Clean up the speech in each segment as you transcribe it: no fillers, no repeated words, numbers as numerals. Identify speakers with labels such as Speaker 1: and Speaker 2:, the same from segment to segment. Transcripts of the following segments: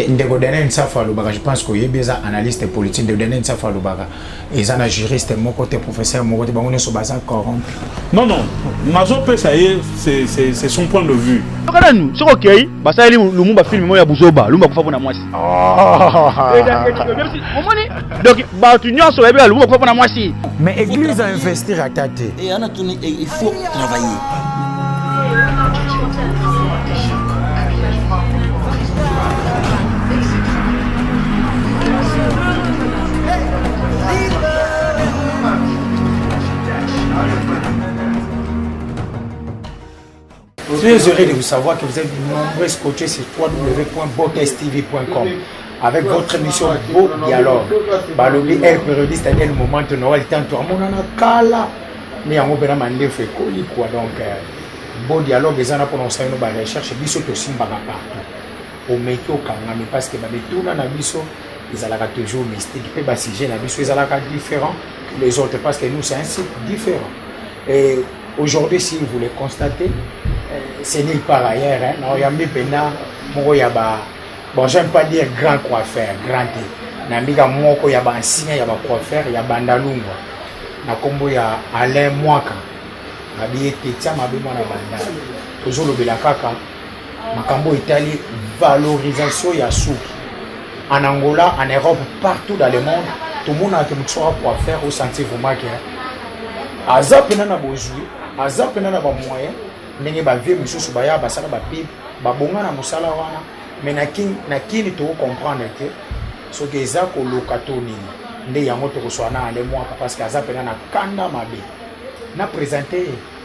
Speaker 1: Ndeko Daniel Nsafu alobaka, je pense koyebi, eza analyste politique. Ndeko Daniel Nsafu alobaka eza na juriste moko te, professeur moko te, bango nyonso baza corrompu.
Speaker 2: Non, non, nazopesa ye, c'est son point de vue.
Speaker 3: Soki nanu soki okei basaleli Lumumba film moko ya buzoba, Lumumba akufa mpona mwasi. Omoni, donc bato nyonso bayebi Lumumba akufa mpona mwasi.
Speaker 1: Mais église a investir ata te.
Speaker 4: Et Anatuni, il faut travailler.
Speaker 1: Très heureux de vous savoir que vous êtes nombreux scotchés sur www.botestv.com avec votre émission Beau Dialogue. Balobi, el périodiste, c'est-à-dire le moment de Noël, tant amonana kala, mais yango mpena mandefu ekoli quoi. Donc Beau Dialogue eza na mpona kosala bino barecherche. Biso tosimbaka partout, omeki okangami, parce que bamituna na biso ezalaka toujours mystique, mpe basujet na biso ezalaka différent que les autres, parce que nous, c'est un site différent. Et aujourd'hui, si vous le constatez, c'est nulle part ailleurs, hein. Naoyambi mpena moko ya ba, bon, j'aime pas dire grand coiffeur, grand te, nayambika moko ya baancien ya bacoiffeur ya Bandalungwa, na nkombo ya Alain Mwaka. Babi ete tia mabe mwana banda, tozolobela kaka makambo etali valorisation ya suki en Angola, en Europe, partout dans le monde. Tomonaka ke moto soki coiffeur, osentir vraiment ke aza mpena na bozwi, aza mpena na bamoyen, ndenge bavie mosusu baya basala bapipe, babonga na mosala wana. Mais na kini tokocomprendre te soki eza koluka to nini. Nde yango tokoswana na Ale Mwaka, parce que aza mpena na kanda mabe na présente.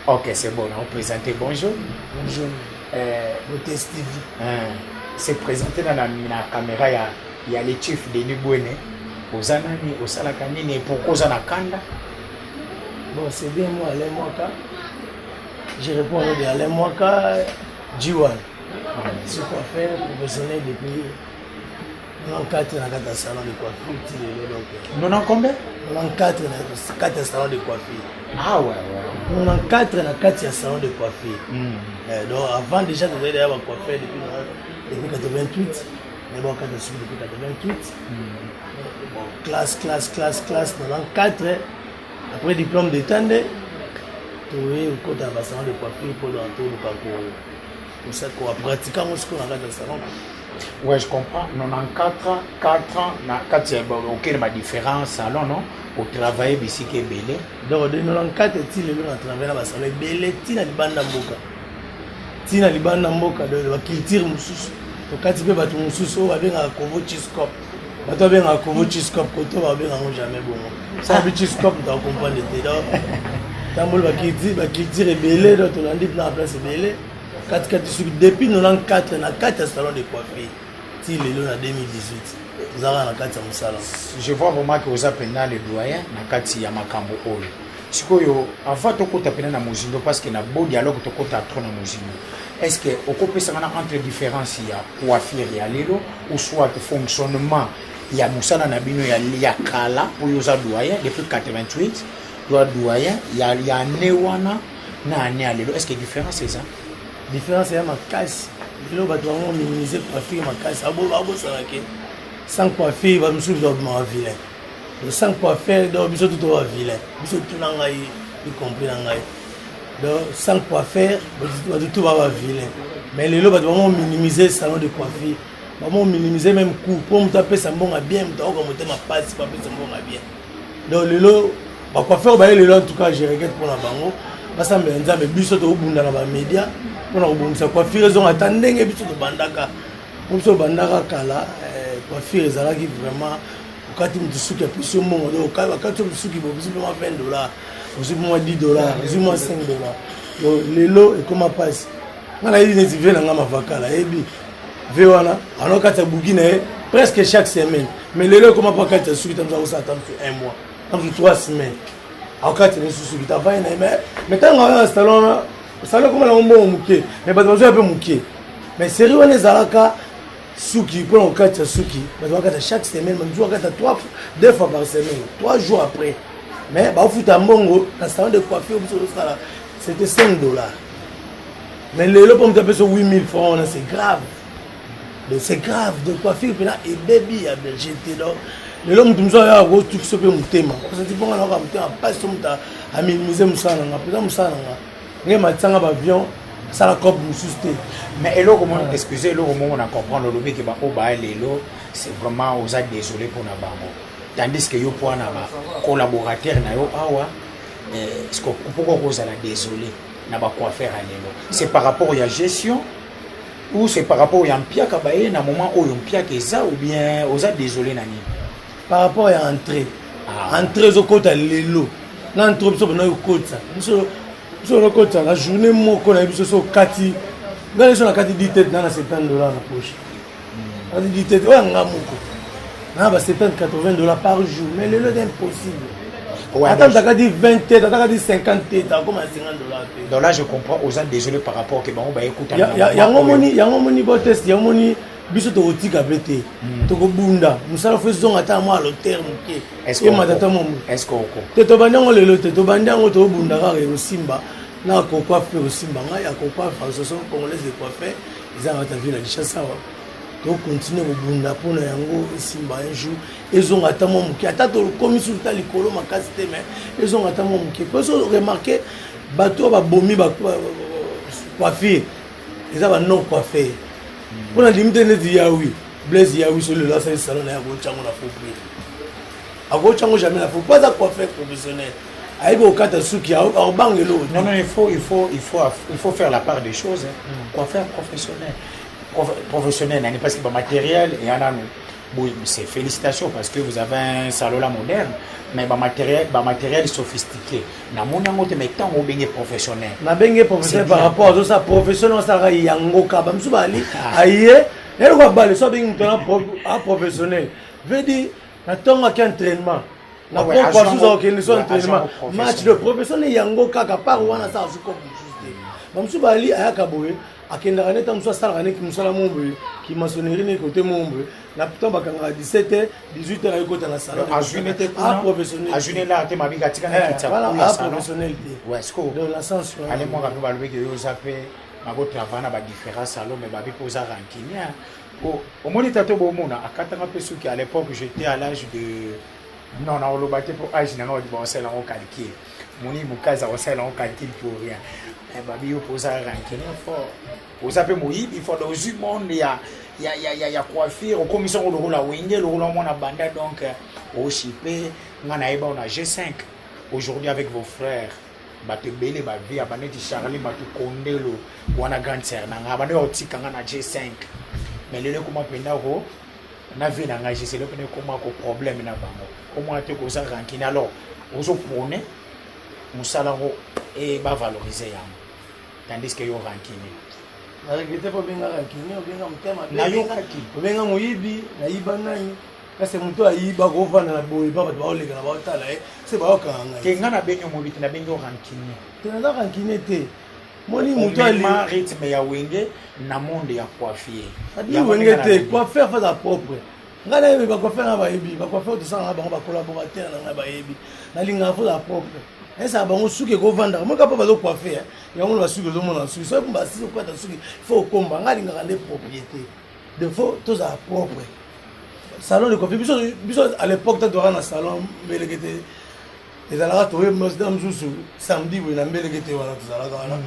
Speaker 1: Ok, c'est bon, na présente. Bonjour.
Speaker 5: Bonjour. Botes TV.
Speaker 1: C'est présenté na caméra ya le chief Denis Bwene. Oza nani, osalaka nini, pourquoi oza na kanda?
Speaker 5: Bon, c'est bien moi, Alain Mwaka. Je réponds au nom de Alain Mwaka, G1. Je suis coiffeur professionnel depuis 94 na kati ya salon de coiffure ti lelo, donc.
Speaker 1: Nona combien?
Speaker 5: 94 na kati ya salon de coiffure.
Speaker 1: Ah ouais.
Speaker 5: 94 na kati ya salon de coiffure. Donc avant déjà tozali deya bacoiffeur depuis 88, mais bon, kati ya suki depuis 88. Bon, classe, classe, classe, classe, 94, après diplôme d'état nde toye kokota na basalon de coiffure mpo toluka koapratique yango sikoyo na kati ya salon.
Speaker 1: Ouais, je comprends. 94, 4 ans, na kati ya okende ba différents salons, non? Otravaille bisika ebele.
Speaker 5: Donc de 94 ti lelo na travaille na basalon ebele, ntina libanda mboka, ntina libanda mboka, donc baculture mosusu tokati mpe bato mosusu oyo babengaka kovo chiscop. Bato babengaka kovo chiscop, koto babengaka yango jamais bongo. Sabi chiscop, moto acomprendre te. Donc tamboli baculture ebele, donc tolandi na place ebele katikati suki depuis 94 na kati ya salon de coiffure ti lelo na 2018, tozalaka na kati ya mosala.
Speaker 1: Je vois vraiment que oza mpena le doyen na kati ya makambo oyo. Sikoyo, avant tokota mpena na mozindo, parce que na Beau Dialogue tokota trop na mozindo, est ce que okopesanga na entre différence ya coiffure ya lelo ou soit fonctionnement ya mosala na bino ya kala, oyo oza doyen depuis 88, oza doyen ya année wana na année ya lelo, est ce que différence eza?
Speaker 5: Différence eya makasi. Lelo bato bango minimiser coiffure makasi, abosana ke sans coiffure bamosusu babimaka vilain. Donc sans coiffeur, donc biso tu toba vilain, biso tu na ngai, y compris na ngai. Donc sans coiffeur bato tu baba vilain. Mais lelo bato bango minimiser salon de coiffure, bango minimiser même coût mpo moto apesa mbongo bien, moto akoka motema pasi mpo apesa mbongo bien. Donc lelo bacoiffeur baye lelo, en tout cas je regrette mpona bango, basambela Nzambe. Biso tokobunda na bamédia mpona kobongisa coiffure ezonga ata ndenge biso tobandaka. Po biso tobandaka kala, coiffure ezalaki vraiment okati motu suki, apesi yo mbongo. Donc bakati yo suki, bozwi mpe mwa 20 dollar, ozwi mwa 10 dollar, ozwi mwa 5 dollar. Donc lelo ekoma mpasi. Nga nayebi neti ve na nga mavakala, ayebi ve wana ana kati ya buki na ye presque chaque semaine. Mais lelo ekoma mpo kati ya suki tamosu akosala tamosu un mois, tamosu 3 semaines akokati na ye suki, tavai na ye. Mais ntango aza na salon wana, salon ekoma nango mbongo moke, mais bato bazwya mpe moke. Mais série wana ezalaka suki mpona kokatisa suki, bato bakata chaque semaine, bamosusu bakata trois, deux fois par semaine, 3 jours après, mais baofuta mbongo na salon de coiffure biso tozosala, c'était 5 dollars. Mais lelo mpo moto apesa 8000 francs wana, c'est grave. Donc c'est grave, de coiffure mpena ebebi ya berger te. Donc lelo moto mosusu ayaka kotukiso mpe motema osati mponga nayoka motema mpasi so moto aminimize mosala na nga mpenza, mosala na nga ngai matisanga baavion, asala cope mosusu te.
Speaker 1: Mais eloko moko, excuse, eloko moko na comprendre, olobi ke baoyo baya lelo, c'est vraiment oza désolé mpona bango, tandis que yo mpo wana bacollaborateur na yo awa, pourquoi kozala désolé na bacoiffeur ya lelo? C'est par rapport ya gestion ou c'est par rapport ya mpiaka baye na moment oyo mpiaka eza, ou bien oza désolé na nini?
Speaker 5: Par rapport ya entrée.
Speaker 1: Ah.
Speaker 5: Entrée ezokota lelo na entrée, biso mpona okota, biso okota na journée moko na biso so okati ngai biso na kati 10 tête na 70 $ na poche, kati 10 tête oyo nga moko na ba 70, 80 $ par jour, mais lelo eza impossible. Ata moto akati 20 tête, ata kati 50 tête, akoma na 50 $ te.
Speaker 1: Donc là je comprends, oza désolé par rapport ke bango bayekuta.
Speaker 5: Yango moni, yango moni botest, yango moni biso tokotika mpe te, tokobunda mosala fo ezonga ata mwa lotere moke, emata ata mwa moke. Te, tobandi yango lelo te, tobandi yango, tobunda kaka, ekosimba na coiffe mpe ekosimba. Ngai ya coiffe, Association congolaise de coiffeur eza na kati ya ville ya Kinshasa awa, tokontinue kobunda mpona yango esimba un jour, ezonga ata mwa moke, ata tokomi susu ta likolo makasi te, mais ezonga ata mwa moke. Po so remarque, bato oyo babomi coiffure eza ba non coiffeur, mpona ndimi te neti Yawi Blaise. Yawi so lelo asali salon na ye, akotyango na faux prix? Akotyango jamais na faux, po aza coiffeur professionnel, ayebi kokata suki, akobanga eloko.
Speaker 1: Non, non, il faut faire la part des choses, hein. Coiffeur professionnel, professionnel nani? Parce que bamatériel eya nanu. Bon, c'est félicitations parce que vous avez un salon là moderne, mais bamatériel sophistiqué namoni yango te. Mais ntango obenge professionnel,
Speaker 5: Nabenge professionnel par rapport azosala professionnel, asalaka yango ka bamosusu bali aye eloko abale so abengi moto wana a professionnel, veut dire na ntongo aki entraînement na pokwa susu akokende so entraînement, match de professionnel yango kaka part wana asalaka su kope mosusu te. Bamosusu bali ayaka boye, akendaka neti mosusu asalaka neti mosala mo boye, kimaçonnerie neti kote mo boye, na ntango bakangaka 17 heures, 18 heures ayekota na salon.
Speaker 1: Professionnel
Speaker 5: Professionnel te, donc na sens.
Speaker 1: Ale mwaka mpe balobeki yo oza mpe nakotravaille na badifférent salon, mais babi mpe oza rancunier po omoni tato bomona akatanga mpe suki. À l'époque j'étais à l'âge de, non, naoloba te mpo âge nanga bato bakosala yango calcul, moni mokazi akosala yango calcul pour rien. Babi yo mpo oza rancunier fort, oza mpe moyibi fort, ozwi monde ya coiffure, okomisi yango lokola wenge, lokola mwana banda. Donc oshipe nga nayeba na G5 aujourd'hui avec vos frères, bato ebele bavie ya baneti Charlie bato Kondelo wana, grande sœur na nga, bande otika nga na G5, mais lelo ekoma mpenza ko na vie na ngai G5 lelo mpena ekoma ko problème na bango, omona te koza rancune. Alors ozoprône mosala yango e bavalorize yango, tandis que yo rancune.
Speaker 5: Naregrete mpo obenga rancune, obenga motema,
Speaker 1: Nayokaki.
Speaker 5: obenga moyibi. Nayiba nani? Kasi moto ayiba kovanda na boye pa bato baoleka na baotala ye se baokanga ngai.
Speaker 1: Te, nga nabengi yo moyibi te, nabengi yo rancune.
Speaker 5: Te, naza rancune te. Moni moto
Speaker 1: omema rythme ya wenge na monde ya coiffure.
Speaker 5: Abi wenge te, coiffeur faza propre. Ngai nayebi bacoiffeur nga, bayebi bacoiffeur tosalanga bango, bacollaborateur na ngai bayebi nalingaka fozala propre. Nayesaka bango suki ekovandaka moka mpo bazocoiffe yango na basuki, ozomona suki soki basisi okata suki, faut okomba. Ngai alingaka nde propriété de, faut tozala propre. Salon de coiffure, biso à l'époque ta toyaka na salon mbeleke te, ezalaka toyeba mosusu samedi boye na mbeleke te, wana tozalaka wana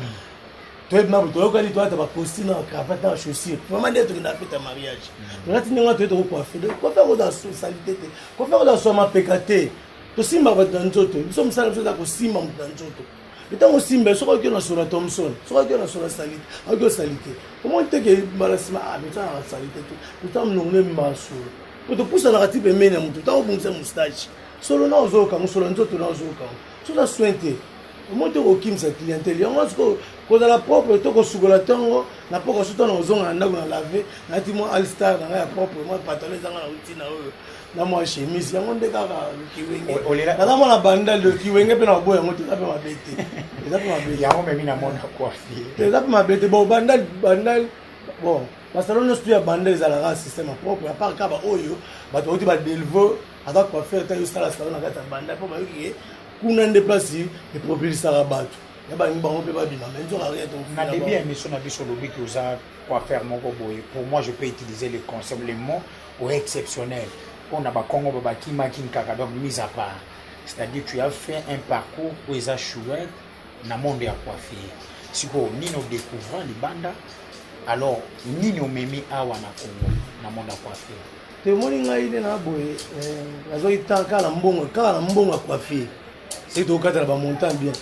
Speaker 5: toyebi ma toyokani, toyata bacostume na bacravate na bachaussure, vraiment nde tokenda fête mariage, tolati ndenge wana, toye tokocoiffe. Coiffe kozala saleté te, coiffe kozala swa mapeka te, tosimba bato na nzoto. Biso mosala biso eza kosimba moto na nzoto. Ntango osimba, soki oki na solo ya Thomson, soki oki na solo ya saleté, oki osali te, omoni te ke mbala nsima tosalaka saleté te, totala monongo no ememaka solo po topusanaka ti pembeni ya motu. Ntango obongisa moustache, solo na ozoyokango, solo ya nzoto na ozoyokango, so oza soin te, omoni te kokimisa clientèle yango. Sikoyo kozala propre to kosukola ntongo na poko, so ntango ozonga na ndako na lave, nati mwa all-star na ngai ya propre, mwa pantalon ezanga na outi na oyo na mwa chemise, yango nde kaka kiwenge. Naza mwana bandal, kiwenge mpe na koboya yango te, eza mpe mabe te, eza mpe mabe.
Speaker 1: Yango memi na monde ya coiffure.
Speaker 5: Eza mpe mabe te. Bon, bandal, bandal, bon, basalon nyonso to ya bandal ezalaka système propre, à part kaka baoyo bato bauti badelvo aza coiffeur ta yosala salon na kati ya bandal, mpo bayoki ye kuna nde place epropilisaka bato. Ya balingi bango mpe babima, mais nzoka rien.
Speaker 1: Na début ya émission na biso, olobi ke oza coiffeur moko boye. Pour moi, je peux utiliser le concept, le mot o exceptionnel mpona bakongo ba bakimaki nkaka, donc mise à part, c'est-à-dire tu as fait un parcours oyo eza chouette na monde ya coiffure. Sikoyo nini odécouvra libanda? Alors nini omemi awa na Congo na monde ya coiffure?
Speaker 5: Temoni ngai nde na boye, nazwaki kaka na mbongo, kaka na mbongo ya coiffure, soki tokokata na bamontant bien,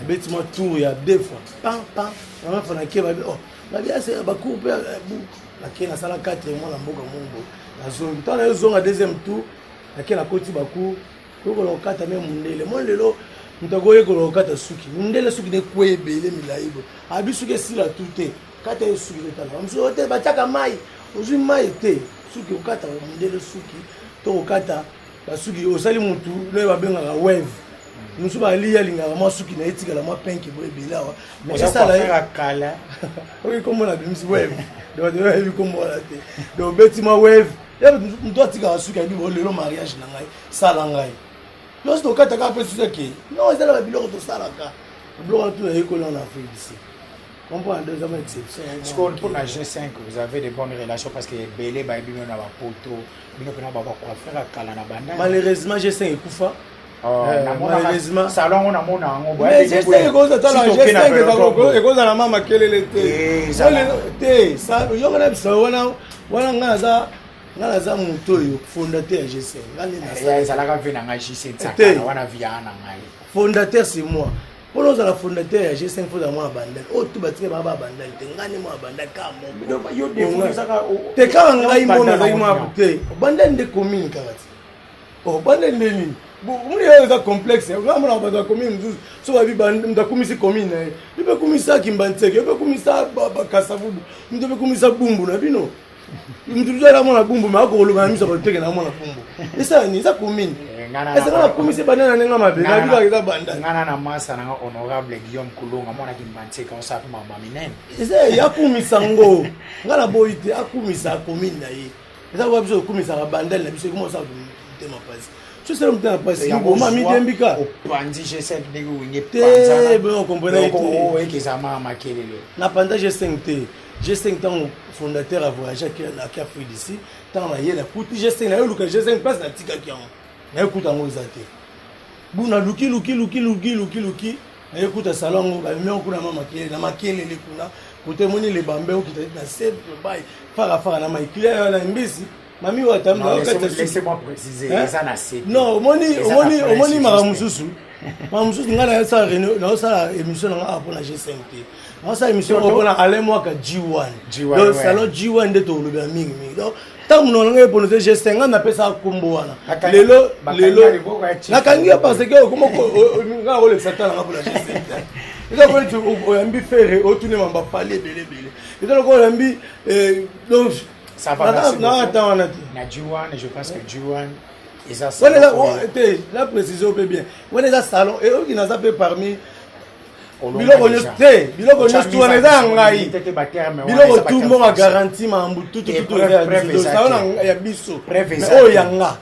Speaker 5: nabeti mwa tour ya deux fois, pan pan, mama fa nake babi, oh, babi ase bacours mpe bu nake nasala 4 mois na mboka moko boye. Nazongi, ntango nayozonga deuxième tour, nake nakoti bacours koyekola kokata. Me mundele moi lelo, moto akoyekola kokata suki mundele, suki ne kwe ebele milai boye, abi suki esila tu te, kata ye suki totala mosusu te, batiaka mai, ozwi mai te, suki okata mundele, suki to kokata basuki osali mutu noye babengaka wave. Mosusu bali alingaka mwa suki na ye etikala mwa penke boye ebele awa, mais esala ye
Speaker 1: kala.
Speaker 5: Oki kombo na bimisi wave, donc oyebi kombo wana te. Donc obeti mwa wave ya moto atikaka suki, ayebi bo lelo mariage na ngai, sala ngai nyonso tokataka mpe suki ake. Non, ezalaka biloko tosalaka, biloko wana tu nayekoli wana na Afrique d'ici, comprendre, deuxième exception.
Speaker 1: Sikoyo mpona G5, vous avez de bonnes relations, parce que ebele bayebi bino na bapoto, bino mpena babacoiffeur ya kala na banda.
Speaker 5: Malheureusement G5 ekufa.
Speaker 1: Malheureusement salon ngo namona yango.
Speaker 5: Mais G5 ekozala, G5 ekozala ma makelele te te. Yongo na biso wana wana, ngai naza moto oyo fondateur ya G5, ngai nde.
Speaker 1: Ezalaka mpe na ngai G5 wana via na ngai.
Speaker 5: Fondateur, c'est moi. Mpona ozala fondateur ya G5, fo ozala mwana Bandali oyo tu batika baa ba Bandali te. Ngai nde mwana Bandali kaka moko te, kaka ngai mona azalaki mwana te. Bandali nde commune kaka te. Oh, Bandali nde nini? Omoni oyo eza complexe. Ngai monaka bato ya commune mosusu, so babi moto akumisi commune na ye, yo mpe kumisa Kimbantseke, yo mpe kumisa Kasavubu, moto mpe kumisa Bumbu na bino. Moto mosusu ala mwana Bumbu, me akokoloba na miso bato teke na mwana Bumbu. Esala nini? Eza commune. Esanga nakumisi Bandali na ndenge mabe, nabi kaka eza Bandali.
Speaker 1: Ngana na masa nanga honorable Guillaume Kulonga, mwana Kimbantseke, osala mpe makambo minene.
Speaker 5: Eza akumisa ngo, ngai naboyi te akumisa commune na ye. Eza kwa biso okumisaka Bandali na biso, ekoma osala motema mpasi, sosala motema mpasi, boma midembika.
Speaker 1: Opanzi G5 ndenge wenge.
Speaker 5: Te, okomprena.
Speaker 1: Eza maka makelele.
Speaker 5: Napanza G5 te. G5, ntango fondateur a voyage aki Afrique d'ici, ntango naye nakuti G5, nayoluka G5 place natikaki yango, nayekuta yango eza te. Bu naluki luki luki luki luki luki, nayekuta salon yango bamemi yango kuna ma makelele na makelele kuna. Kote emoni lebambe okita na se bai farafara na maiklia wana mbisi mami wata.
Speaker 1: Laissez-moi préciser, eza na se.
Speaker 5: Non, omoni, omoni, omoni makambo mosusu, makambo mosusu. Ngai nayosala réunion, nayosala émission na ngai awa mpona G5 te, naosala émission moko mpona Alain Mwaka G1. Donc salon G1 nde tolobela mingimingi. Donc ntango monoko na ngai eprononce G5, ngai napesaka nkombo wana. Lelo lelo nakangi yo parce que okoma ngai akolekisa ta nanga mpona G5. Eza lokola neti oyambi Ferre, otuni mamba pali ebele ebele. Eza lokola oyambi, donc ata wana te.
Speaker 1: Na G1, je pense que G1 eza
Speaker 5: wana te. La précision mpe bien, wana eza salon eyoki naza mpe parmi biloko nyonso te. Biloko nyonso tu wana eza ya ngai, biloko tu, mbongo garantie, makambo tutututu eza ya biso, salon ya biso, oyo ya nga.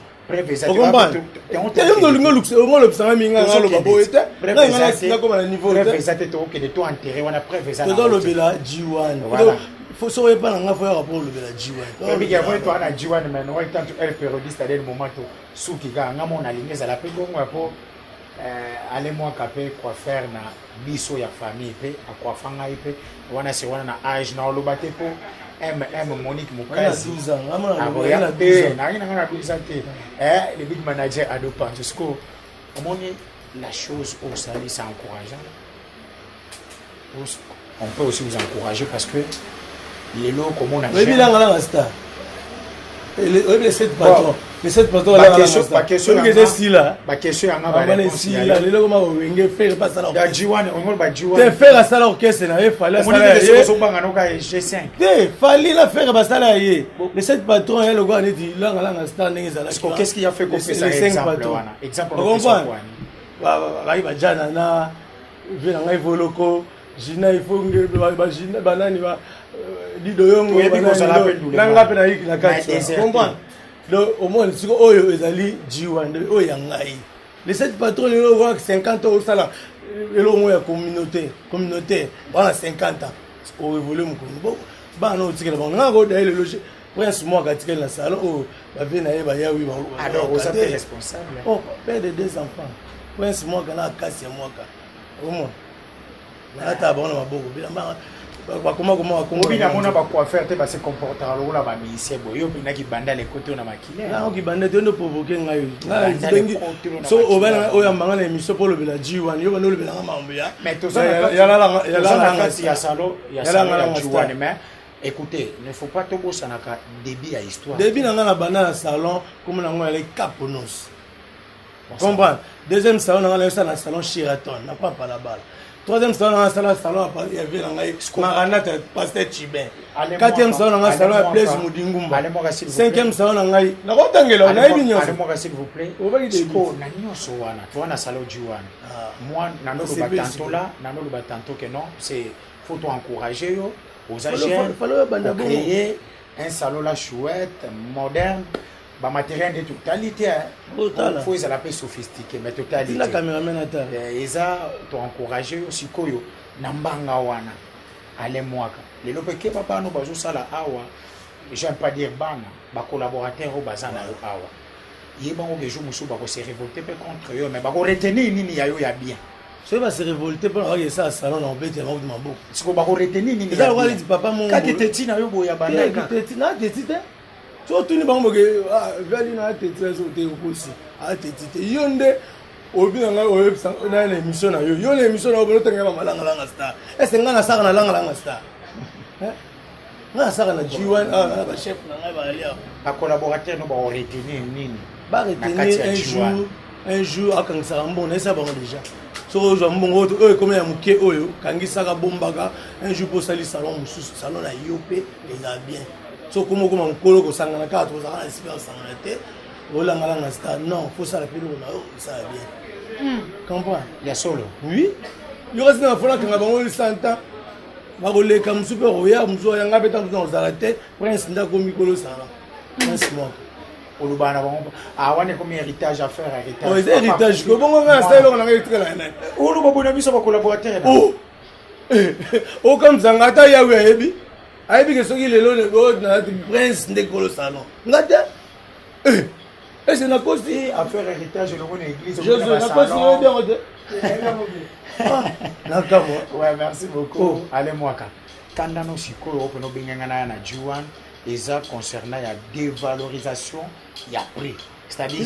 Speaker 5: Okomprendre te? Yo olingi olobisanga mingi, nga aloba boye te, ngai nakoma na niveau
Speaker 1: te. Tokokende to enterre wana, preuve eza.
Speaker 5: Tozolobela G1, soki oyepa na ngai, foyaka mpo olobela G1.
Speaker 1: Ebiki yango to wana G1, mais no tanto el periodiste adel moment to suki kaka nga mona alingi ezala mpe bongo ya po ale mwaka mpe coiffeur na biso ya famille mpe acoiffa ngai mpe wana se wana na age na oloba te mpo mm Monique Mokazi nangi nanga na 12 ans te. Le big manager Ado Panzo, siko omoni la chose osali, c'est encourageant. On peut aussi vous encourager parce que lelo komona
Speaker 5: oyebi langa nanga star, oyebi les sept patrons, les sept patrons.
Speaker 1: Eza
Speaker 5: sila.
Speaker 1: Baquestion yanga.
Speaker 5: Esila lelo koma wenge Ferre basala.
Speaker 1: G1.
Speaker 5: Te, Ferre asala orchestre na ye, Fally asala
Speaker 1: ye. Ozobanga noka G5.
Speaker 5: Te, Fally na Ferre basala ye. Les sept patrons ya lokola neti langa langa star ndenge ezalaki.
Speaker 1: Qu'est-ce qui a fait kopesa exemple wana? Exemple?
Speaker 5: Comprendre, bayi bajana na vie na ngai, voloko jina ifonge, bajina banani, ba Dido Yongo na nga mpe nayiki na kati, comprendre. Donc omoni siko oyo ezali G1 oyo ya ngai, les sept patron. Lelo okoka 50 osala eloko moko ya communauté communautaire wana 50 ans oévolue mokolo bana na otikela bango nanga kodaye lelo prince mwaka atikali na salon oyo bavie na ye bayawi.
Speaker 1: Alors oza mpe responsable.
Speaker 5: Oh, père de deux enfants, prince mwaka na akasi ya mwaka, omona nalataka bango na maboko, bilamba bakoma koma.
Speaker 1: Obi namona bacoiffeur te base comportaka lokola bamusicien boye. Yo mpendaki banda lekote oyo na makile.
Speaker 5: Naoki banda te, nde provoke ngai so oyambanga na émission mpo olobela G1, yo banda olobelanga makambo ya
Speaker 1: Mais toza na kati ya salon ya G1, mais écoutez, ne faut pas tobosanaka début ya histoire.
Speaker 5: Début na ngai na banda na salon komo nango yale Caponos, comprendre. Deuxième salon na ngai nayosala na salon Sheraton na Papalabala. Troisième salon na ngai nasala salon ya vie na ngai Maranata, pasteur Chibin. Quatrième salon na ngai, salon ya Blaise Mudingumba. Cinquième salon na ngai, nakotangela, nayebi nyonso.
Speaker 1: Mwaka, s'il vous plaît. Na nyonso wana toa na salon G1, moi nanoloba tantôt là, nanoloba tantôt que non, c'est faut to encourager yo, oza jeune, créer un salon là chouette, moderne, bamatériel nde totali te, faut ezala mpe sophistiqué, mais totali
Speaker 5: te.
Speaker 1: Eza toencourage yo. Sikoyo na mbanga wana, ale mwaka lelo mpe keba, bana bazosala awa, j'aime pas dire bana, bacollaborateur oyo baza na yo awa, ye bango ke jour mosusu bakose révolter mpe contre yo, mais bakoretenir nini ya yo ya bien?
Speaker 5: Soki base révolte mpona kaka esala salon na obetela bango maboko.
Speaker 1: Siko bakoretenir nini?
Speaker 5: Eza lokola neti papa.
Speaker 1: Kati teti na yo boye ya bandaka.
Speaker 5: Na teti te, so otuni bango boke vali na ateti so te, okosi, ateti te. Yo nde obi na ngai oyebisa na na émission na yo, yo na émission na yo bolotangela bamalangalanga star. Ese ngai nasaka na langalanga star, ngai nasaka na G1 na bachef na ngai baali awa.
Speaker 1: Bacollaborateur no bakoretenir nini?
Speaker 5: Baretenir un jour, un jour akangisaka mbongo, nayesa bango déjà: soki ozwa mbongo oyo ekomi ya moke oyo, kangisaka, bombaka, un jour mpo osali salon mosusu, salon na yo mpe ezala bien. Soki okoma okoma mokolo, kosangana kaka, tozalaka na esika kosangana te, olangalanga star, non, fosala mpe eloko na yo osala bien, comprendre.
Speaker 1: Ya solo.
Speaker 5: Oui, yo kasi na fona kanga bango 100 ans bakoleka, mosu mpe koya, mosu yanga mpe ntango mosu na kozala te. Prince nde akomi kolo sala, prince moko.
Speaker 1: Olobaka na bango awana ekomi héritage, affaire héritage.
Speaker 5: Eza héritage ko bongo ngai nasala eloko na ngai etikala ya nani?
Speaker 1: Oloba boye na biso bacollaborateur.
Speaker 5: Okamwisanga, ata yawe ayebi, ayebi ke soki lelo prince nde kolo salon, nga te. Ese nakosi?
Speaker 1: Affaire héritage elongo na église.
Speaker 5: Nakosi, oyebi yango te, nakamwa.
Speaker 1: Ouais, merci beaucoup. Ale mwaka kandano sikoyo opena obenganga na ya na G1, eza concernant ya dévalorisation ya prix, c'est-à-dire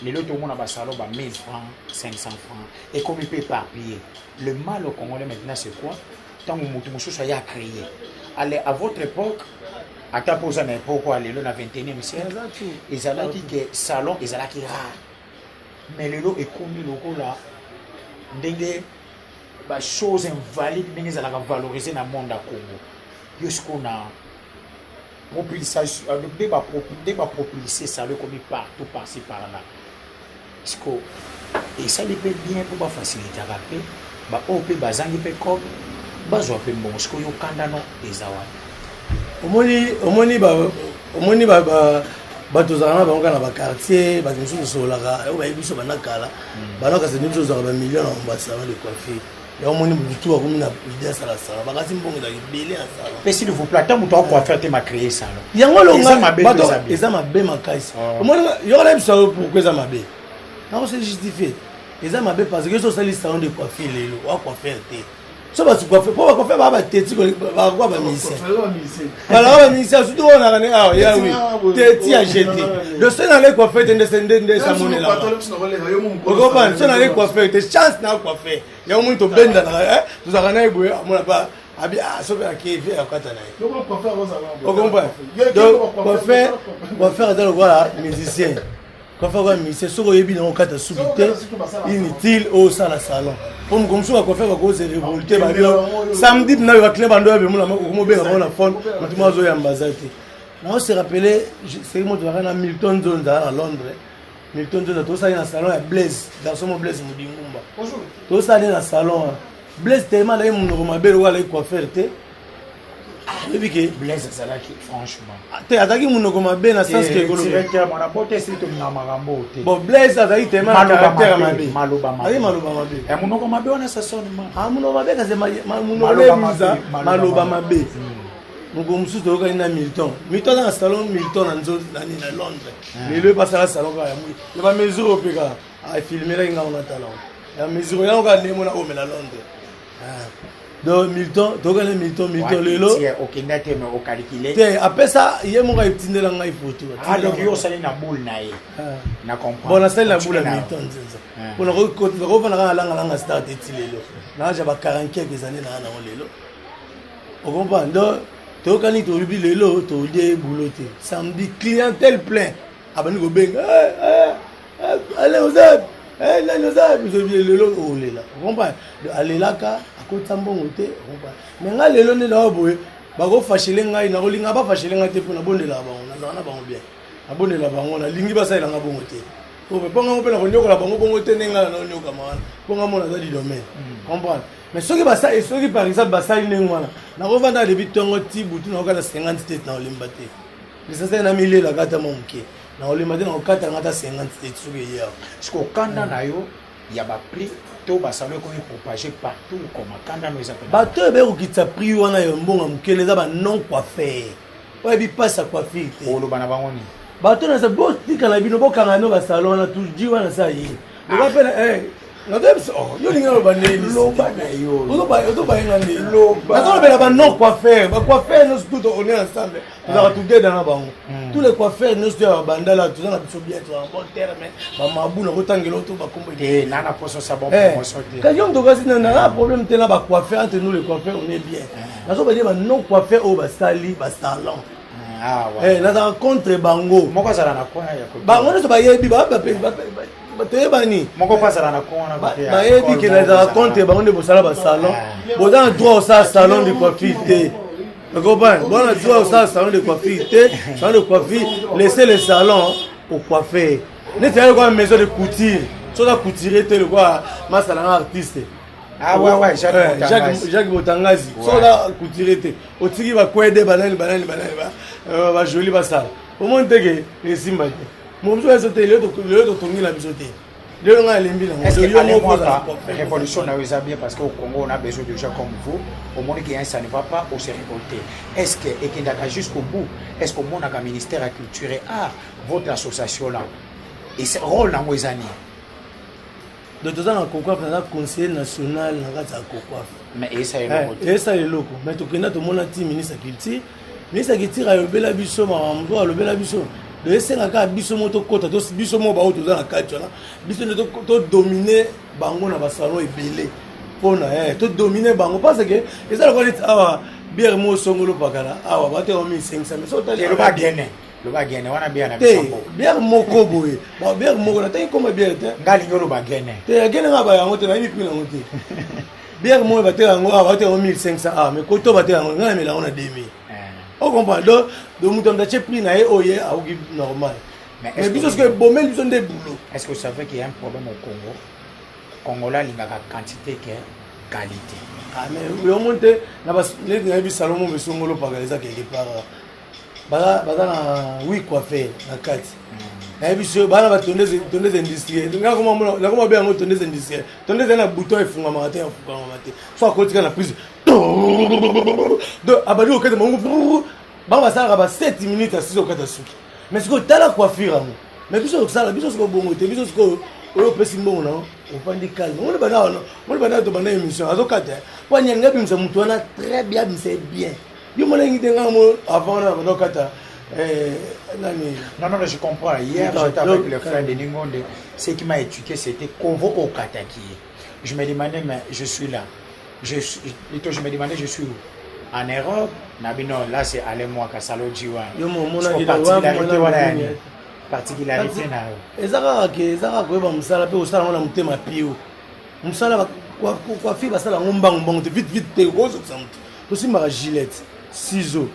Speaker 1: lelo tomona basalon ba 1000 francs, 500 francs, ekomi mpe éparpillé. Le mal au Congolais maintenant, c'est quoi? Ntango moto mosusu aya créer, allez, à votre époque, ata mpo oza na époque oyo lelo na 21e siècle, ezalaki ke salon ezalaki rare, mais lelo ekomi lokola ndenge bachose invalide, ndenge ezalaka valorisé na monde ya Congo. Yo sikoyo na propulsation, nde bapropulse salon ekomi partout, par-ci par-là. Siko esali mpe bien mpo bafacilitaka mpe baoyo mpe bazangi mpe cope, bazwa mpe mbongo. Sikoyo okandano eza wapi?
Speaker 5: Omoni, bato ozalaka na bango kaka na baquartier, bato mosusu tosololaka oyo bayebi biso banda kala, banakasi nde biso ozalaka bamillion na basalon de coiffure. Yango omoni butu akomi na idée asala salon, bakasi mbongo ezalaka ebele ya salon.
Speaker 1: Mpe s'il vous plaît, ata moto akocoiffer te macréer salon.
Speaker 5: Yango
Speaker 1: Eza mabe to eza bien?
Speaker 5: Eza mabe makasi. Omoni, yoka na biso pourquoi eza mabe, nango se justifie. Eza mabe parce que so osali salon de coiffure lelo, oacoiffeur te, so bato coiffeur mpo bacoiffeur baa bateti, bakakuwa bamusicien, balaka bamusicien, surtout oyo naka ne awa yawi teti ya jete. Donc so nale coiffeur te, nde esamonelaka, okopana. So nale coiffeur te, chance na coiffeur yango moni tobendanaka, tozalaka na ye boye, amona pa abi soki akevi akata na ye, ocomprendre. Donc coiffeur aza lokola musicien, coiffeur lokola musicien. Soki oyebi nango kata suki te, inutile osala salon, po moko mosusu bacoiffeur bakose révolte. Babi samedi na yo baclient bando ya bemona, okomobenga bango na phone, motu moko azoyamba aza te. Nao se rappeler seki moto azalaka na Milton Nzonza na Londres. Milton Nzonza, tosali na salon ya Blaise, garçon mo Blaise Modingumba, tosali na salon wana. Blaise tellement alaki monoko mabe lokola alaki coiffeur te. Oyebi ke
Speaker 1: Blaise azalaki franchement.
Speaker 5: Te, azalaki monoko mabe na sens ke koloba.
Speaker 1: Directeur mwana bote esili tolinga makambo te.
Speaker 5: Bon, Blaise azalaki tellement na
Speaker 1: Maloba
Speaker 5: caractère
Speaker 1: mabe,
Speaker 5: mabe.
Speaker 1: maloba mabe.
Speaker 5: Azalaki maloba mabe.
Speaker 1: Eh, monoko mabe wana ça sonne mal.
Speaker 5: Ah, monoko mabe kasi monoko
Speaker 1: Maloba
Speaker 5: ebuza
Speaker 1: mabe, maloba
Speaker 5: maloba
Speaker 1: mabe.
Speaker 5: mabe. Mokolo mosusu toyokani na Milton. Milton aza na salon Milton na nzo nani na Londres. Lelo ye basala salon kaka ya moi ya bamesure oyo mpe kaka afilmelaki ngai wana tala ya mesure yango kaka ndenge mona oyo na Londres. Ah. Donc Milton, toyokani na Milton. Milton lelo
Speaker 1: okenda te, mais ocalcule.
Speaker 5: Te, apesa ye moko, etindela ngai photo.
Speaker 1: Ah, donc yo osali na boule na ye. Na comprendre.
Speaker 5: Bon, nasali na boule ya
Speaker 1: Continue na.
Speaker 5: Milton Nzinza mpona nakofanda kaka nalangalanga star te ti lelo naaja ba 40 quelques années naa nango lelo, ocomprendre? Donc toyokani, tolobi lelo tolie boulot te, samedi clientèle plein, abandi kobenga: "Eh, eh, eh, ale oza eh, nani oza?" Biso lelo olela, ocomprendre? Alelaka, akotisa mbongo te, ocomprendre? Mais ngai lelo nde nawa boye, bakofashele ngai, nakolinga bafashele ngai te mpo nabondelaka bango, nazala na bango bien, nabondela bango, nalingi basalelanga bongo te mpo ngango mpe nakonyokola bango bongo te ndenge ngai naonyokama wana, mpo nga mona aza du domaine, comprendre? Mais soki basali, soki par exemple basali ndenge wana, nakovanda depuis ntongo ti butu, nakokata 50 te, nakolemba te. Lisasali na milelaka ata mwa moke, nakolemba te, nakokatanga ata 50 te soki eye awa.
Speaker 1: Parce que okanda na yo ya baprix to basalon ekomi propagé partout, koma kanda no eza pena.
Speaker 5: Bato oyo baye kokitisa prix wana ya mbongo ya mokele eza banon coiffeur oyo yebi mpasi ya coiffure te.
Speaker 1: Oloba na bango nini?
Speaker 5: Bato na botikala bino, bokanga no basalon wana tuji wana sa ye loba mpe nazoyebisa yo olingi naloba ndeni?
Speaker 1: Loba na yo.
Speaker 5: Ozobayenga ndeni?
Speaker 1: Loba.
Speaker 5: Nazolobela banon coiffeur, bacoiffeur nyonso tout, on est ensemble, tozalaka together na bango. Tous les coiffeurs nyonso ya babandala, toza na biso bien, toza na bon terme, bamabu nakotangela to bakombo.
Speaker 1: Te, na na poso sa bon promotion te.
Speaker 5: Kasi yo moto kasi na problème te na bacoiffeur, entre nous les coiffeurs on est bien. Nazobadie banon coiffeur oyo basali basalon.
Speaker 1: Ah, ouais.
Speaker 5: Nazalaka contre bango.
Speaker 1: Moko azala na coin ya côté.
Speaker 5: Bango nyonso bayebi, toyebani.
Speaker 1: Moko mpe azala na coin wana côté ya
Speaker 5: Bayebi
Speaker 1: école
Speaker 5: ke
Speaker 1: moko
Speaker 5: nazalaka
Speaker 1: ezala.
Speaker 5: contre bango nde bosala basalon. Boza na droit osala salon de coiffure te, comprendre? Boza na droit osala salon de coiffure te. Salon de coiffure, laissez le salon au coiffeur. Neti ya lokola maison de couture, so oza couturier te, lokola masalanga artiste.
Speaker 1: Ah ouais, Jacques
Speaker 5: Jacques
Speaker 1: Botangazi.
Speaker 5: Jacques Botangazi. So oza couturier te, otiki bakwede banani banani banani bajoli basala, omoni te ke esimba te. Moto mosusu azo te, lelo totongi na biso te, lelo ngai alembi nango.
Speaker 1: Est-ce que
Speaker 5: Yo
Speaker 1: Alain
Speaker 5: moko ozala
Speaker 1: Mwaka,
Speaker 5: coiffeur.
Speaker 1: révolution na yo eza bien, parce qu'au Congo on a besoin de gens comme vous. Omoni que ça ne va pas, on s'est révolté. Est-ce que ekendaka jusqu'au bout? Est-ce que omonaka ministère ya culture et art, votre association là, et ce rôle nango eza nini?
Speaker 5: Donc toza na Kokwaf, naza conseiller national na kati ya Kokwaf.
Speaker 1: Mais esa eloko te.
Speaker 5: Esala eloko, mais tokenda, tomona ti ministre ya culture. Ministre ya culture alobela biso makambo mosusu, alobela biso. Donc esenga kaka biso mo tokɔta, biso mo baoyo toza na kati wana, biso nde todomine bango na basalon ebele mpona todomine bango, parce que eza lokola neti awa bière mo osongolo pakala awa bateka 1500, mais so otali
Speaker 1: Loba gene, loba gene wana bière na
Speaker 5: te
Speaker 1: biso mboka.
Speaker 5: Bière moko boye, bon, bière moko natangi koma bière te.
Speaker 1: Nga alingi oloba gene.
Speaker 5: Te, agene nga bayango te, nayebi prix nango te. Bière moko bateka yango awa, bateka yango 1500 awa, mais koto bateka yango, ngai namela yango na 2000. Ocomprendre? Donc moto atie prix na ye oyo ye akoki, normal.
Speaker 1: Mais
Speaker 5: mais
Speaker 1: est-ce
Speaker 5: biso
Speaker 1: que-
Speaker 5: soki ebomeli biso nde boulot.
Speaker 1: Est-ce que vous savez qu'il y a un problème au Congo? Congolais alingaka quantité que qualité.
Speaker 5: Ah, mais yo omoni te na neti nayebi salon mo mesongolo pakala eza quelque part, baza na huit coiffeur na kati. Nayebi so bana batondeuse, tondeuse industrielle, nakoma be yango tondeuse industrielle. Tondeuse na bouton efungamaka te, efungamaka te, so akotika na prise, donc abandi kokata bango, bango basalaka ba 7 minutes asisi kokata suki. Mais sikoyo tala coiffure yango, mais biso kosala biso sikoyo bongo te. Biso sikoyo oyo opesi mbongo na ofandi calme, omoni banda wana, omoni banda tobanda émission, azokata po alingi abimisa motu wana très bien, abimisa ye bien. Yo monangi te, ngai mo avant wana banda okata nani.
Speaker 1: Non, non, non, je comprends. Hier, j'étais avec le frère de Ningonde. Ce qui m'a éduqué, c'était Convo Okataki. Je me demandais, mais je suis là. Je suis, plutôt, je me demandais, je suis où? En Europe? Nabi, non, là, c'est Alain Mwaka, Salo Jiwan.
Speaker 5: Yo mo omonaki
Speaker 1: Particularité, wana ya nini? Particularité na yo.
Speaker 5: Eza kaka ke eza kaka koyeba mosala mpe kosala yango na motema pio. Mosala coiffure, basala yango mbangu mbangu te, vite vite te, kozokisa motu. Tosimbaka Gillette, ciseau,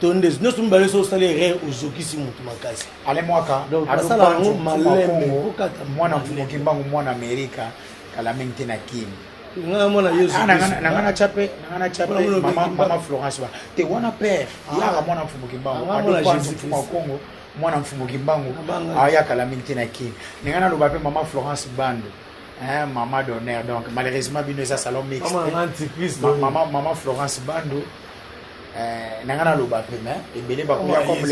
Speaker 5: tondeuse nyonso mibale, so osali erreur ozokisi motu makasi.
Speaker 1: Alain Mwaka,
Speaker 5: Donc,
Speaker 1: Ado
Speaker 5: basala yango
Speaker 1: Panzu,
Speaker 5: malembe,
Speaker 1: Mfuma Congo,
Speaker 5: kokata
Speaker 1: mwana
Speaker 5: malembe.
Speaker 1: Mfumu Kimbangu, mwana Amerika, kala mingi te na Kini.
Speaker 5: Nga mwana Yesu.
Speaker 1: Ah, na nga natya mpe na nga natya mpe mama Florence ba te wana père ah. Yaka mwana mfumu Kimbangu mfumu ya Kongo, mwana mfumu Kimbangu ayakala mingi te na Kin. Na nga naloba mpe mama Florence Bando, hein, mama d'honneur. Donc malheureusement bino eza salon mixte. Mama, mama Florence Bando, na nga naloba mpe mais ebele bakoya comme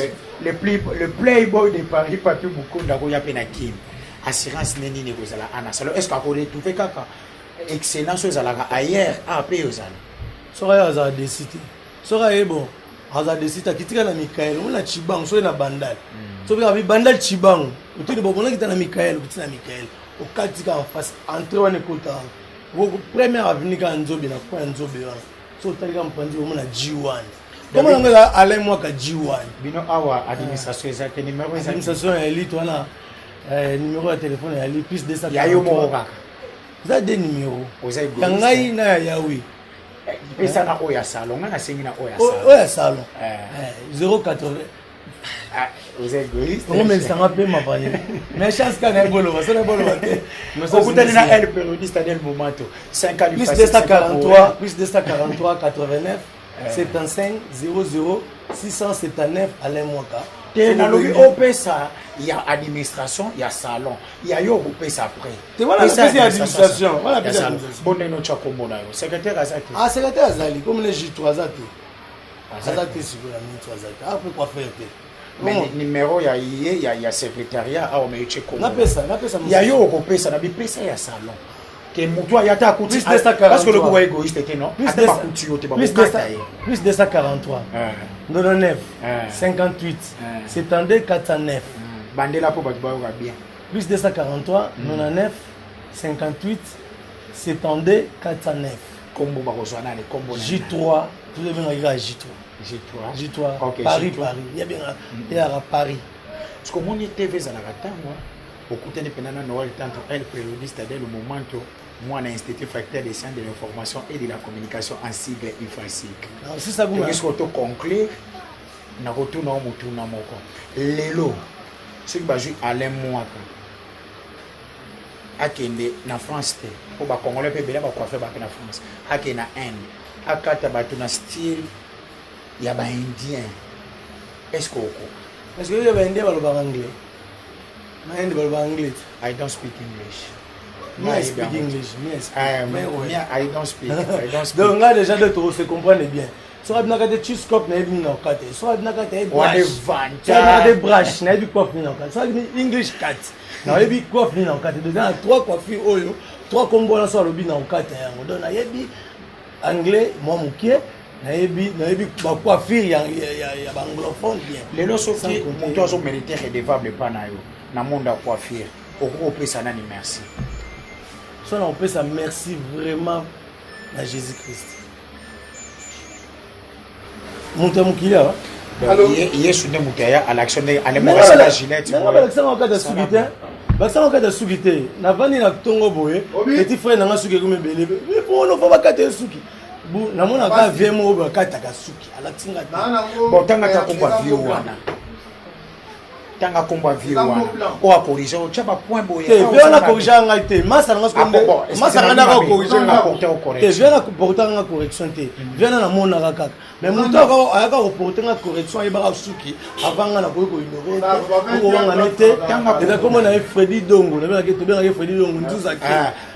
Speaker 1: le playboy de Paris, Papi Mukunda, akoya mpe na Kin. Assurance nde nini ekozala ana salon? Est ce que akoretrouve kaka excellence oyo ezalaka ailleurs a mpe ozala?
Speaker 5: Soki aye, azala déçu te. Soki aye, bon, azala déçu te. Akitika na Mikael, omona Chibango. Soki na Bandal, soki abi Bandal Chibango, otuni bokonakita na Mikael, okiti na Mikael, okati kaka face entrée wana, ekota première avenue kaka Nzobe, na coin ya Nzobe wana. So otali kaka mopanzi, omona G1. Komona yango eza Alain Mwaka G1.
Speaker 1: Bino awa administration eza te? Numéro eza?
Speaker 5: Administration ya elite wana, numéro ya telefone ya li plus 200.
Speaker 1: Ya yo moko kaka?
Speaker 5: Eza de numéro ya ngai na ya Yawe.
Speaker 1: Pesa na oyo ya salon, ngai nasengi na oyo ya
Speaker 5: salon. Oyo ya salon, 080.
Speaker 1: Oza égoïste.
Speaker 5: Omelisanga mpe mapani, mais chance kaka nayeboloba so nayeboloba te.
Speaker 1: Okutani na El Periodiste Daniel Momento 5.
Speaker 5: Plus 243, plus 243 89 75 00 679, Alain Mwaka.
Speaker 1: Te, nalobi opesa ya administration ya salon, ya yo okopesa après.
Speaker 5: Te, wana napesi ya administration, wana napesi ya administration.
Speaker 1: Bonene otya kombo na yo, secrétaire aza te?
Speaker 5: Ah, secrétaire azali comme le J3, aza te, aza te sikoyo na minute, aza te ape coiffeur te.
Speaker 1: Mais numéro ya ye ya secrétariat awa, me otie kombo.
Speaker 5: Napesa, napesa.
Speaker 1: Ya yo okopesa na bipesa ya salon ke motu aya te akuti, parce que lokola égoïste te, non, ata bakuti yo te, bakokata ye.
Speaker 5: Plus 243 99 58 72 409.
Speaker 1: Bandela mpo bato bayoka bien.
Speaker 5: Plus 243 99 58 72 409.
Speaker 1: Kombo bakozwa nani, kombo?
Speaker 5: J3, tozobengaki kaka J3.
Speaker 1: J3.
Speaker 5: J3.
Speaker 1: Ok.
Speaker 5: Paris.
Speaker 1: J3.
Speaker 5: Paris, yabenga eyaka Paris.
Speaker 1: Parce que omoni TV ezalaka ntango okutani mpena na Noël Tanto El Periodiste del Momento, mwana Institut Facteur des sciences de l'information et de la communication, en sigle IFASIC.
Speaker 5: Sisa.
Speaker 1: Tokoki toconclure na kotuna o motuna moko. Lelo soki bazwi Alain Mwaka akende na France te, mpo bacongolais mpe ebele bacoiffe bake na France, akende na Inde, akata bato na style ya baindien, est ce que okoka?
Speaker 5: Parce que oyo baindien balobaka anglais, na Inde balobaka anglais.
Speaker 1: I don't speak English.
Speaker 5: Me, I speak English. Me, I speak.
Speaker 1: Me, I don't speak. I don't speak.
Speaker 5: Donc, nga déjà de trop se comprendre bien. Soki abinaka te chiscop, nayebi nini na okata. Soki abinaka te
Speaker 1: Wana
Speaker 5: soki abinaka te brush, nayebi coiffe nini na okata. Soki abini English cut, nayebi coiffe nini na okata. Donc na trois coiffure oyo, trois kombo wana, so alobi na okata yango. Donc nayebi anglais mwa moke, nayebi bacoiffure ya baanglophone bien.
Speaker 1: Lelo soki moto azomérite redevable epa na yo na monde ya coiffure, okoki kopesa nani merci?
Speaker 5: So na kopesa merci vraiment na Jésus Christ, moto ya mokili awa.
Speaker 1: Yesu nde moto aya à l'action ndenge alemokasala Gillette.
Speaker 5: Nanga balakisanga kati ya suki te, bakisanga kati ya suki te. Navandi na ntongo boye, petit frère nanga suki ekomi ebele, pono fo bakata ye suki. Namonaka vie moko bakataka suki, alakisi nga te.
Speaker 1: Bon, tanga ta kombo ya vie wana, tanga kombo ya vie wana oyo akorige, otya bapoint boye.
Speaker 5: Te, vie wana akorige ngai te, masa nanga masa nanga ndaka akorige nga te. Vie wana aportaka nga correction te, vie wana namonaka kaka. Mais moto ayaka koporte nga correction ayebaka suki avant nga, nakoki koignore te, okowangana te. Eza kombo na ye Fredi Dongo, nabengaki, tobengaki Fredi Dongo Nzuzaki.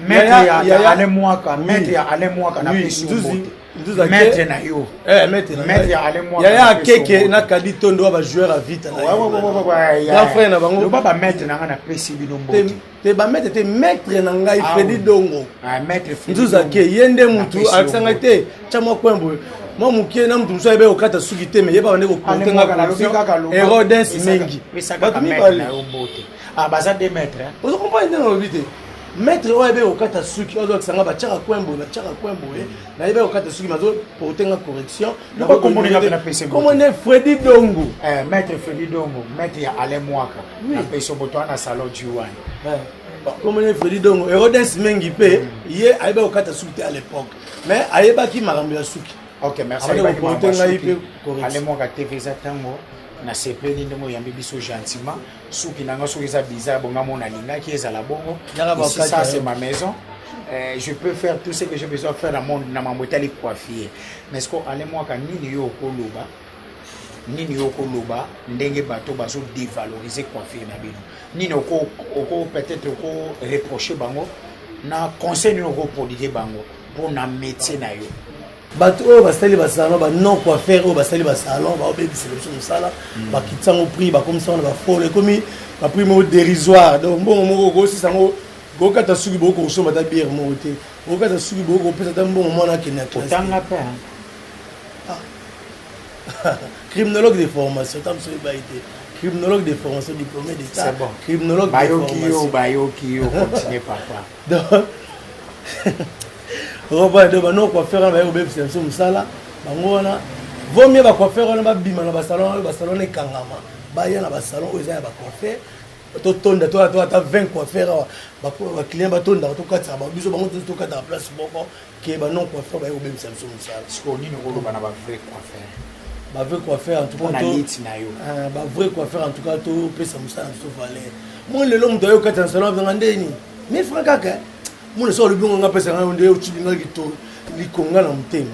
Speaker 1: Maître ya Alain Mwaka, maître ya Alain Mwaka, napesi yo mbote, maître na yo.
Speaker 5: Maître
Speaker 1: ya Alain Mwaka.
Speaker 5: Yaya Akeke na Kadi Tondo wa bajoueur ya Vita, grand frère na bango.
Speaker 1: Loba bamaître na nga, napesi bino mbote.
Speaker 5: Te, bamaître te, maître na ngai Fredi Dongo.
Speaker 1: Maître.
Speaker 5: Nzuzake, ye nde mutu alakisa ngai te, tya mwa coin boye, mwa mokie na mutu mosusu ayeba kokata suki te, mais yeba bande koporte nga correction, Herodens Mengi, bato mibale.
Speaker 1: Baza deux maîtres.
Speaker 5: Ozo comprendre ndenge nalobi te? Maître oyo ayebi kokata suki, oyo azolakisa nga batiaka coin boye, batiaka coin boye, nayebi kokata suki, mazoporte nga correction. Kombo nde Fredi Dongo.
Speaker 1: Maître Fredi Dongo, maître ya Alain Mwaka, napesi moto wana salon G1.
Speaker 5: Kombo nde Fredi Dongo. Herodes Mengi mpe ye ayebaki kokata suki te à l'époque, mais ayebaki makambo ya suki.
Speaker 1: Ok, merci.
Speaker 5: Koporte ngai mpe.
Speaker 1: Alain Mwaka TV eza ntango, nasepeli ndenge oyambi biso gentiment. Suki nanga soki eza bizarre, bonga mona alingaki ezala bongo. Ici, ça c'est ma maison. Je peux faire tout ce que j'ai besoin de faire na monde na mambo etali coiffure. Mais ce que Alain Mwaka, nini yo okoloba, nini yo okoloba ndenge bato bazo dévaloriser coiffure na bino, nini oko oko peut-être oko reprocher bango, na conseil nini oko prodiguer bango mpo na métier na yo?
Speaker 5: Bato oyo basali basalon, ba non coiffeur oyo basali basalon, baobebisela biso mosala. Bakitisa yango prix, bakomisa yango na bafolo, ekomi baprix moko dérisoire. Donc mbongo moko okosisa yango, bokata suki, bokokosomba ata bière moko te. Bokata suki, bokopesa ata mbongo mwana akende na classe.
Speaker 1: Otanga mpe?
Speaker 5: Criminologue de formation, ta mosu oyebai te, criminologue de formation, diplômé d'état.
Speaker 1: C'est bon.
Speaker 5: Criminologue de
Speaker 1: Bayoki yo.
Speaker 5: formation.
Speaker 1: Bayoki yo, continue papa.
Speaker 5: Donc okompane, donc bano coiffeur wana baye kobebisa biso mosala. Bango wana, vaut mieux bacoiffeur wana babima na basalon oyo, basalon wana ekangama, baya na basalon oyo eza ya bacoiffeur. Totonda to ata 20 coiffeur awa, baclient batondaka, tokatisaka biso bango, tokataka place moko ke banon coiffeur baye kobebisa biso mosala.
Speaker 1: Sikoyo nini okoloba na bavrai coiffeur?
Speaker 5: Bavrai coiffeur, en tout cas
Speaker 1: mpona liti na yo.
Speaker 5: Bavrai coiffeur, en tout cas topesa mosala na biso valeur. Moi lelo moto aye kokatisa na salon azanga ndeni 1000 franc kaka. Mona so alobi ngo, nga apesa ngai nde otibinga kito likonga na motema,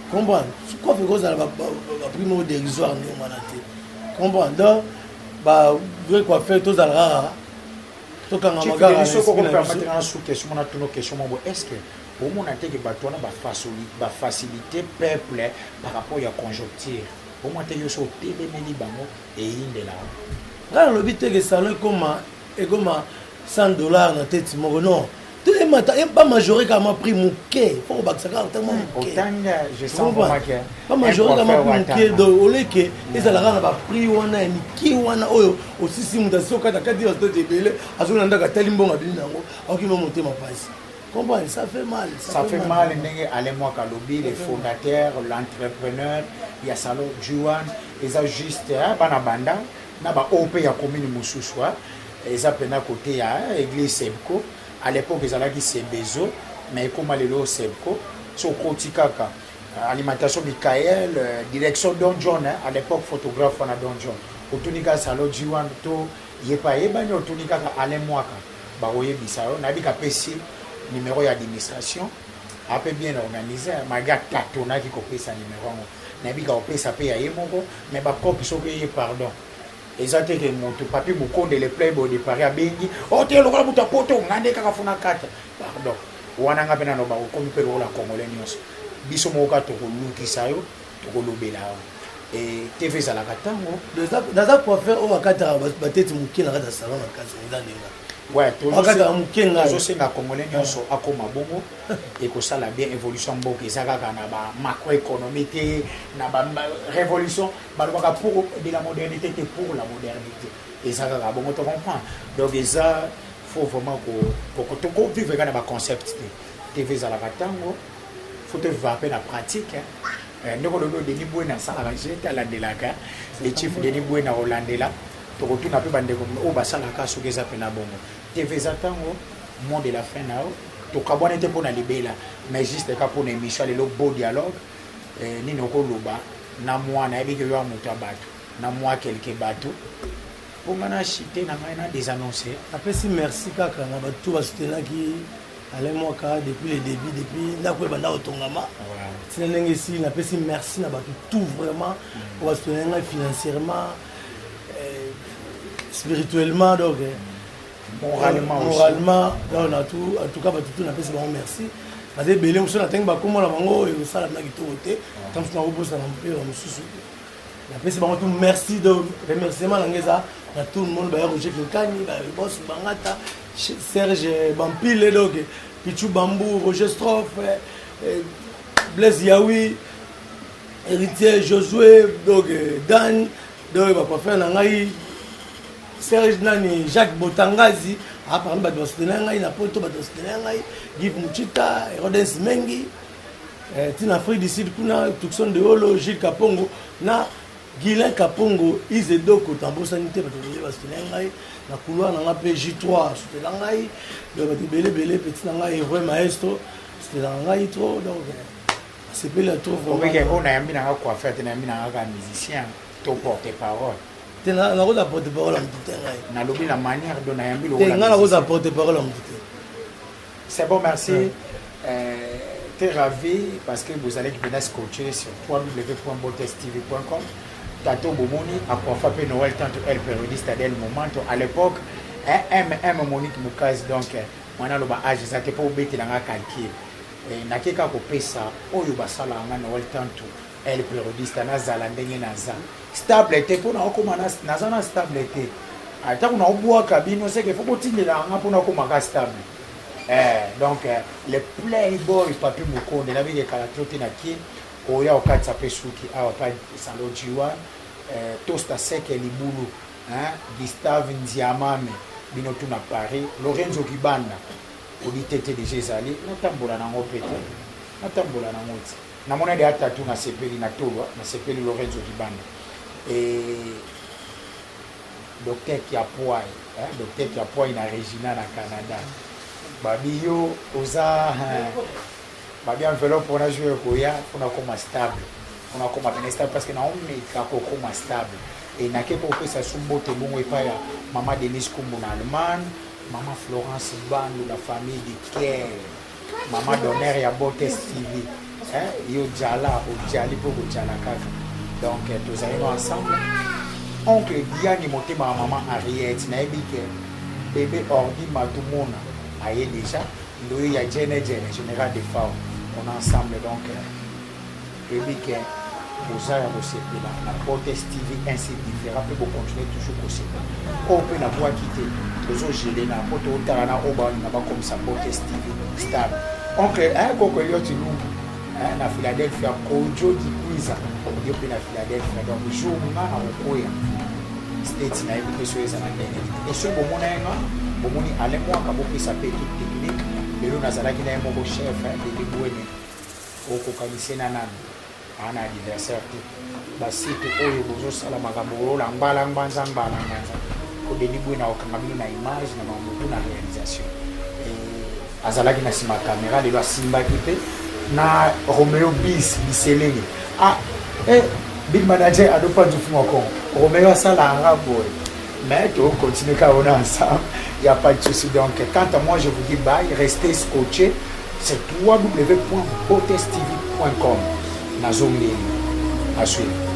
Speaker 5: comprendre? Coiffe ekozala baprix moko dérisoire ndenge wana te, comprendre? Donc bavrai coiffeur, tozala kaka, tokangama kaka na
Speaker 1: Soki
Speaker 5: esprit na biso.
Speaker 1: Okopermettre nga sous question mona, tuno question moko: est ce que omona te ke bato wana bafacilité peuple par rapport ya conjoncture? Omona te yo so otelemeli bango, eyindela?
Speaker 5: Ngai nalobi te ke salon ekoma 100 $ na tete moko, non. To emata, bamajore kaka ma prix moke, fo kobakisa kaka ntango moke.
Speaker 1: Otanga, je sens vraiment que
Speaker 5: Bamajore kaka ma prix moke. Donc oleke ezala kaka na baprix wana ya mike wana oyo osisi moto asi okata kati bato ebele, azongi na ndako, atali mbongo abimi nango, aokima motema pasi, comprendre? Ça fait mal.
Speaker 1: Ça fait mal. Ndenge Alain Mwaka alobi, le fondateur, l'entrepreneur ya salon Juan, eza juste bana banda na baoyo mpe ya commune mosusu, eza mpena côté ya église Sebco. À l'époque ezalaki Sebezo, mais ekóma lelo Sebco. So okoti kaka alimentation Michael, direction Don John, à l'époque photographe wana Don John, otuni kaka salon G1 to ye pa ayebani, otuni kaka Alain Mwaka, bakoyebisa yo. Nayebi kapesi numéro ya administration ape bien organisé, malgré atatonaki kopesa numéro yango. Nayebi ka kopesa mpe ya ye moko, mais bacope soki ye, pardon, eza te ke moto Papi Mokonde le playboy de Paris abengi o te lokola moto apoto nga nde kaka funa kata. Pardon, wana nga mpe nano bakokomi mpe lokola congolais nyonso, biso moko kaka tokolukisa yo, tokolobela yo. E TV ezalaka ntango.
Speaker 5: Naza coiffeur oyo akataka batete moke na kati ya salon na kasi eza ndenga. Akataka moke ngai.
Speaker 1: Tozosenga congolais nyonso akóma bongo, ekosala bien. Évolution mboka eza kaka na bamacroéconomie te, na barévolution balobaka pour de la modernité te, pour la modernité eza kaka bongo, to comprendre. Donc eza faut vraiment tokovivre kaka na baconcept te. TV ezalaka ntango, faut tovivre mpe na pratique. Ndenge olobi, Denis Bwena asalaka je te, alandelaka le chief Denis Bwena kolandela. Tokotuna mpe bandeko oyo basalaka soki eza mpena bongo. TV eza ntango, mot de la fin na yo. Tokabwana te mpo na libela, mais juste ka mpona émission ya lelo, beau dialogue. Nini okoloba na mwa nayebi ke yo ya moto ya bato na mwa quelque bato mpo nga na chite na ngai na désannonce?
Speaker 5: Napesi merci kaka na bato basoutenaki Alain Mwaka depuis le début, depuis ndako ebanda kotongama ntina ndenge esili. Napesi merci na bato tout vraiment oyo basoutenaki ngai financièrement, spirituellement, donc
Speaker 1: moralement.
Speaker 5: Moralement. Donc na tout, en tout cas bato tout napesi bango merci. Baza ebele, mosusu natangi bakombo na bango ekosala na kitoko te, ta mosusu nakobosana mpe bamosusu. Napesi bango tout merci. Donc remerciement na ngai eza na tout le monde, baya Roger Kinkani, babos Bangata, Serge Bampile, donc Pichu Bambou, Roger Strophe, Blaise Yawi, Héritier Josué, donc Dan, donc bacoiffeur na ngai Serge nani, Jacques Botangazi parmi bato basoutenir ngai na poto, bato basoutenir ngai, Give Muchita, Herodes Mengi, ntina Afrique du Sud kuna, Tucson de Olo, Gilles Kapongo na Guilain Kapongo, Isedoko. Tambosani te bato ebele basoutenir ngai na couloir na nga mpe J3 asoutenir ngai. Donc bato ebele ebele, petit na ngai Héroe Maestro soutenir ngai trop, donc asepeli ya trop.
Speaker 1: Vraiment oyo nayambi nanga coiffeur te, nayambi nanga kaka musicien to porte parole.
Speaker 5: Te, nakoza porte parole ya motu te ngai.
Speaker 1: Nalobi na manière do nayambi.
Speaker 5: Te, ngai nakoza porte parole ya motu te.
Speaker 1: C'est bon, merci. T'es ravi parce que vous allez venir scotcher sur www.botestv.com. Tato Bomoni, Aquafa pe Noël, tanto El Periodista del Momento. À l'époque, hein, MM Monique Mukaz, donc, mwana loba âge, ça te pas obété dans la calcul. Nake kaka kopesa oyo basala nga Noël tanto El Periodista, nazala ndenge naza stable te mpo naokoma naza na stable te. Ntango naobwaka bino seke fo botindela nga mpo nakomaka stable. Donc le playboy Papi Mokonde nabiki ekala tro te na Kin oya okatisa mpe suki awa pa salo G1, Tosta Seke Libulu, hein, Gustave Nziamame, bino tu na Paris, Lorenzo Kibanda odi tete deja ezali natambola nango mpe te, natambola nango ti namona de atatu nasepeli na tolwa nasepeli Lorenzo Kibanda et Docteur Kiapoy, hein, Docteur Kiapoy na Regina na Canada. Babi yo oza, hein, babi enveloppe wana jour ekoya mpona koma stable, mpona koma pene stable parce que naomeka kokoma stable. E nake mpo kopesa su mbote bongo epai ya mama Denise Kumbu na Allemagne, mama Florence Bandu, la famille du Caire, mama d'honneur ya Botes TV, hein, yo jala ojali mpo kojala kaka. Donc tozali no ensemble. Oncle Diani motema ya mama Henriette, nayebi ke bébé Ordi Matumona aye déjà ndoyo ya Jene Jene général de Fao, on est ensemble. Donc toyebi ke boza ya kosepela na Botes TV ainsi différent mpe bocontinue toujours kosepela oyo mpe nabwaki te, tozogele na mpo totala na oyo baolinga bakomisa Botes TV stable. Oncle koko Eliot Lumbu na Philadelphia, Kojo Dikwiza yo mpe na Philadelphia. Donc jour nga na kokwea state nayebi te soki eza na ndenge nini. E soki bomona ye nga bomoni Alain Mwaka, bopesa mpe équipe technique. Lelo nazalaki na ye moko chef Dede Bwene, okokanisi na nani aa na anniversaire te. Basite oyo bozosala makambo oyola ngbala ngbanza ngbala nganza po Denis Bwene akokanga bino na image na makambo na réalisation. Azalaki na nsima caméra lelo, asimbaki mpe na Romeo Bis Biselele, ah, big manager Adopa Nzufu Romeo asala anga boye, mais to continue kaka on ensemble, il y a pas de souci. Donc quant à moi, je vous dis bye, restez scotchés, c'est www.botestv.com. Nazongeli à suivre.